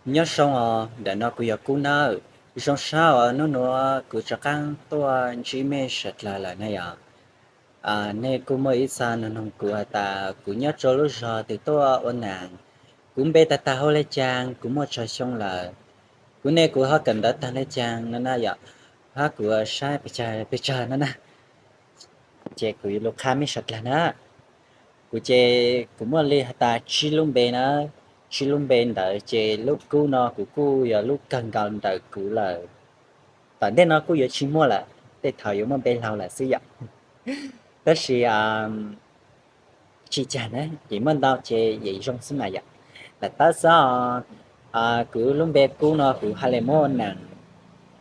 Nyob zoo os, ntawm no kuv yog Kub nawb. Zoo sab uas hnub nuav kuv rov qaab tuaj ntsib mej sawv dlawg lawm na yom. Nej kuj muaj ib txha noog noog kuv has tas kuv nyob rua lub zog twg tuaj ua naam, kuv npe tag tag hu le caag, kuv muaj tsawg xyoo lawm, kuv nej kuv ho kawm ntawv tag le caag no na yom, hab kuv saib pes tsawg pes tsawg no na. Ces kuv yuav lug qha mej sawv dlawg na. Kuv ces kuv muaj li has tas tsib lub npe na, tsib lub npe ntawd ces lub Kub no kuv kuj yog lub kawg nkaus ntawm kuv lawm. Tom ntej no kuj yuav tsi muaj lawm, tej thaum yuav muaj npe laug lawm xwb yom. Tab sis tsi caag na, ces muaj ntau ces yeej zoo xwb mas yom. Lam tawb xwb os. Kuv lub npe Kub no kuv has le muab naam,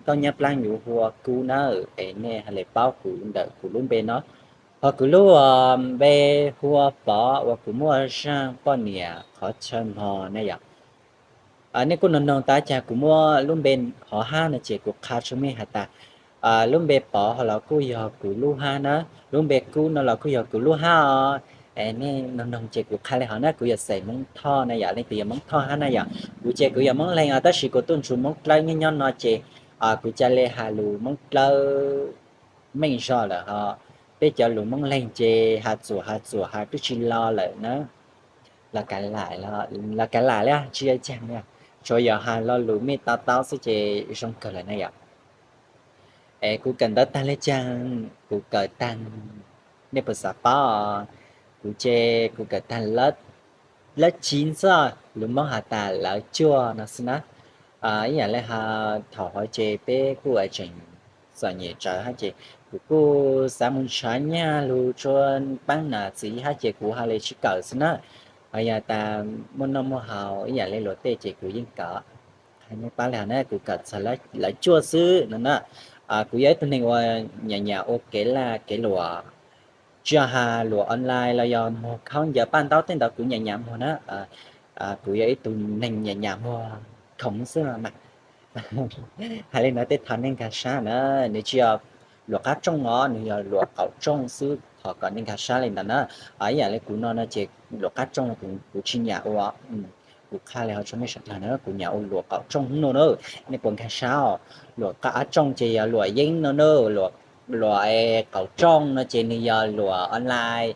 koj nyob plaab yuav hu ua Kub na, es nej has le paub kuv ntawm kuv lub npe no. Ho kuv lub npe hu ua Pov uas kuv muaj zaaj poj niam qhov chaw mog na yom. Nej kuj noog noog tas caag kuv muaj lub npe hov hab no ces kuv qha tsua mej has tas lub npe Pov ho los kuj yog kuv lub hab na, lub npe Kub no los kuj yog kuv lub hab os. Nej noog noog ces kuv qha le hov na, kuv yog xeem Moob Thoj na yom, leej twg yog Moob Thoj hab na yom. Kuv ces kuv yog Moob Leeg os, tab sis kuv tuaj nrug Moob Dlawb nyob nyob no ces kuv ca le has lus Moob Dlawb meej zog lawm ho. Peb cov lus Moob Leeg ces has txuam has txuam has twb tsi lo lawm na. Los kav lam, los kav lam li tsi caag, tsuas yog has lo lus mej to taub xwb ces zoo kawg lawm na yom. Es kuv kawm ntawv tag le caag, kuv kawm tag, nej puas xav paub? Kuv ces kuv kawm tag lawv tsiv xwb, lus Moob has tas lawv cuaj no xwb na. Ib yam li has thaum hov ces peb kuj tseem txom nyem tsawv hab ces kuv kuj xav mus nrhav nyaj lug tsua paab nam txiv hab ces kuv has le tsi kawm xwb na. Ho yog tas muaj noj muaj haus ib yam li luag tej ces kuv yeej kawm. Hais nej paub le hov na, kuv kawm txag lawv cuaj xwb no na. Kuv yog ib tug neeg uas nyam nyam ua kev laj kev luam, tsi has luam online los yog muag khaub ncaws paj ntaub tej ntawd kuv nyam nyam muag na. Kuv yog ib tug neeg nyam nyam muag khoom xwb mas. Hais li no tej thaum nej nkag sab na, nws tsi yog luam qab rooj os, nws yog luam qaum rooj xwb, thov kom nej nkag sab li ntawd na. Ib yam li kuv no no ces luam qab rooj no kuv tsi nyam ua. Kuv qha li hov tsua mej sawv dlawg na, kuv nyam ua luam qaum rooj no na. Nej puas nkag sab os? Luam qab rooj ces yog luam yeeb no na, luam qaum rooj no ces nws yog luam online,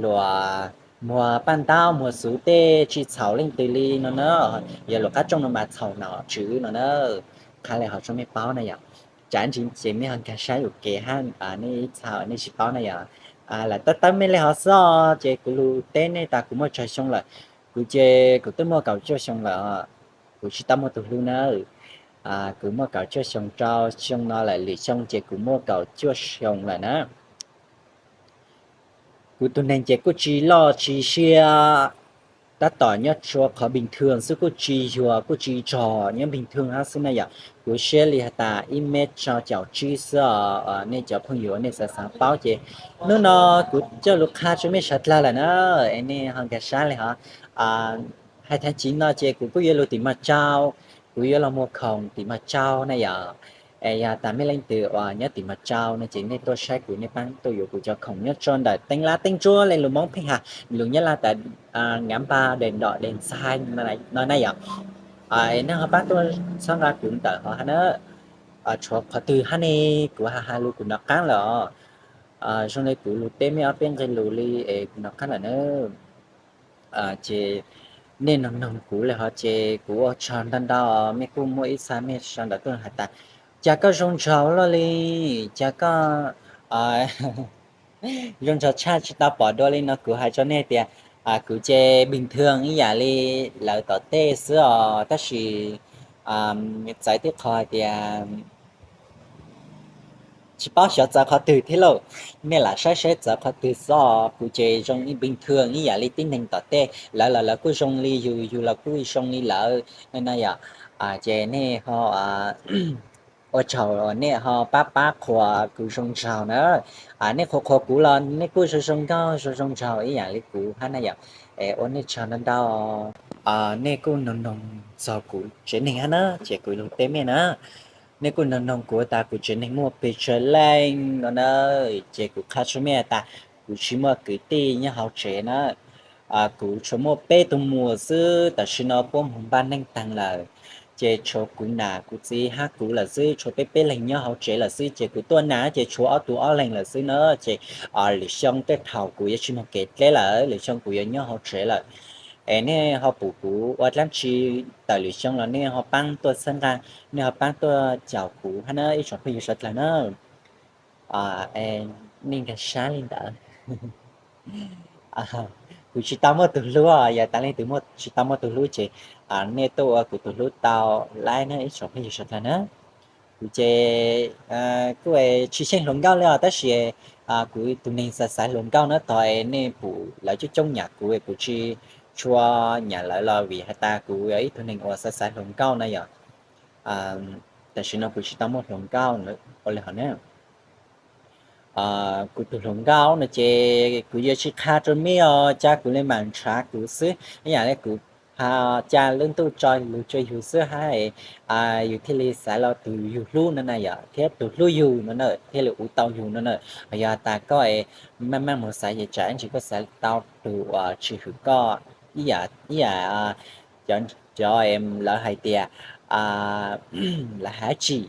luam muag paj ntaub muag xuv tej tsi txhaum leej twg li no na. Yog luam qab rooj no mas txhaum nom tswv no na. Qha li hov tsua mej paub na yom. Tsam ntsis ces mej ho nkag sab yuam kev hab, nej ib txha nej tsi paub na yom. Lam tawb tawb mej li hov xwb os, ces kuv lug teb nej tas kuv muaj tsawg xyoo lawm. Kuv ces kuv twb muaj kaum cuaj xyoo lawm os. Kuv tsis tau muaj tus hlub na. Kuv muaj kaum cuaj xyoo, rau xyoo no lawm, lwm xyoo ces kuv muaj kaum cuaj xyoo lawm na. Kuv tus neeg ces kuj tsis loj tsis siab, tab tom nyob tsua qhov bình thường xwb, kuj tsis yuag kuj tsis rog, nyob bình thường hab xwb na yom. Kuv siab li has tas ib mev rau caum tsib xwb os. Nej cov phooj ywg nej xav xav paub ces hnub no kuv coj lug qha tsua mej sawv dlawg lawm na, es nej ho nkag sab li hov. Hais thav tsiv no ces kuv kuj yuav lug tim Mos Tsaus, kuv yuav los muag khoom tim Mos Tsaus na yom. Es yog tas mej leej twg uas nyob tim Mos Tsaus no ces nej tuaj saib kuv, nej paab tuaj yuav kuv cov khoom nyob tsua ntawm teeb lab teeb ntsuab le lus Moob pheej has, lus Nyab Laj tas ngắm ba đèn đỏ đèn xanh no na yom. Nej ho paab tuaj txhawb nqa kuv ntawm hov hab na. Tshuav qhov twg hab ne, kuv has has lug kuv nov qaab lawm os. Zoo li kuv lug teb mej ob peb nqe lus li es kuv nov qaab lawm na. Ces nej noog noog kuv li hov ces kuv ua tsaug ntau ntau. Mej kuj muaj ib txha mej sau ntawv tuaj has tas, cas koj zoo nraug luaj li, cas koj zoo nraug tshaj tsis tau pom dua li no. Kuv hais rau nej tias kuv ces bình thường ib yam li lawv tom tej xwb os, tab sis txawv tib qho hais tias tsis paub xyov txawv qhov twg thiab lauj. Nej lam saib saib txawv qhov twg xwb os. Kuv ces zoo bình thường ib yam li tib neeg tom tej, lawv los lawv kuj zoo li yus, yus los kuj zoo li lawv no yom. Ces nej ho ua tsaug nej ho pab pab qhuas kuv zoo nraug na. Nej qhuas qhuas kuv los nej kuj zoo zoo nkauj zoo zoo nraug ib yam li kuv hab na yom. Es ua nej tsaug ntau ntau. Nej kuj noog noog txog kuv tsev neeg hab na, ces kuv lug teb mej na. Nej kuj noog noog kuv tas kuv tsev neeg muaj pes tsawg leej no na, ces kuv qha tsua mej tas kuv tsis muaj kwv tij nyob hauv tsev na. Kuv tshuav muaj peb tug muam xwb, tam sim no puab moog npaj neej taag lawm, ces tshuav kuv nam kuv txiv hab kuv lawm xwb, tshuav peb peb leeg nyob hauv tsev lawm xwb. Ces kuv tuaj nam ces tshuav ob tug ob leeg lawm xwb na. Ces lwm xyoo tej thaum kuv yuav tsis moog kev dleb lawm, lwm xyoo kuv yuav nyob hauv tsev lawm. Es nej ho pum kuv ua dlaab tsi tawm lwm xyoo los nej ho paab tuaj txhawb nqaa, nej ho paab tuaj caum kuv hab na ib tsoom phooj ywg suav dlawg na. Nej nkag sab li ntawd. Kuv tsis tau muaj tug hlub, yog tas leej twg tsis tau muaj tug hlub ces nej tuaj ua kuv tug hlub tau lawm na ib tsoom phooj ywg suav dlawg na. Kuv ces kuj tsis xyeej hluas nkauj li os, tab sis kuv tug neeg xav xav hluas nkauj na. Tog nej pum lawv coob coob nyam kuv, kuv tsis tshua nyam lawv los vim has tas kuv yog ib tug neeg uas xav xav hluas nkauj na yom. Tam sim no kuv tsis tau muaj hluas nkauj ua li hov na. Kuv tug hluas nkauj no ces kuv yuav tsis qha rua mej os, ca kuv le maam ntshav kuv xwb, ib yam le kuv ca lub ntuj tso lug tsua yug xwb hab yug thiaj li xaiv los tug yug hlub no na yom, thiab tug hlub yug no na thiaj li ua tau yug no na. Yog tas koj maj maj moog xaiv ces tsam ib ntsis koj xaiv tau tug uas tsis hwm koj, ib yam cov lawv hais tias lawv hais tsis,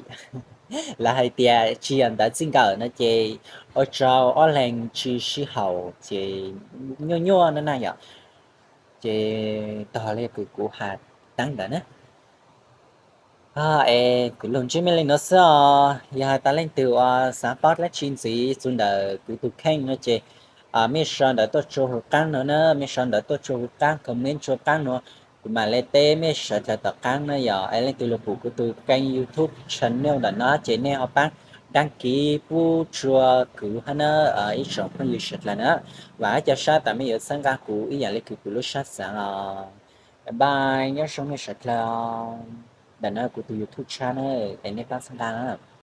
lawv hais tias tsis yog ntawv txij nkawm no ces ua rau ob leeg tsis sib haum ces nyuaj nyuaj no na yom. Ces tog li kuv kuv has taab ntawd na. Es kuv lug ntsib mej li no xwb os, yog has tas leej twg uas xav paub dlaab tsi ntxiv txug ntawm kuv tug kheej no ces mej sau ntawv tuaj tsua huv qaab no na, mej sau ntawv tuaj tsua huv qaab, comment tsua qaab no, kuv maam le teb mej sawv dlawg tom qaab na yom. Es leej twg lug pum kuv tug kênh YouTube channel ntawm no ces nej ho paab đăng ký pub tsua kuv hab na ib tsoom phooj ywg suav dlawg na. Vam hab ca sab tas mej yuav txhawb nqaa kuv ib yam li kuv kuv lub sab xaav os. Bye bye, nyob zoo mej suav dlawg. Ntawm no kuv tug YouTube channel na, es nej paab txhawb nqaa na.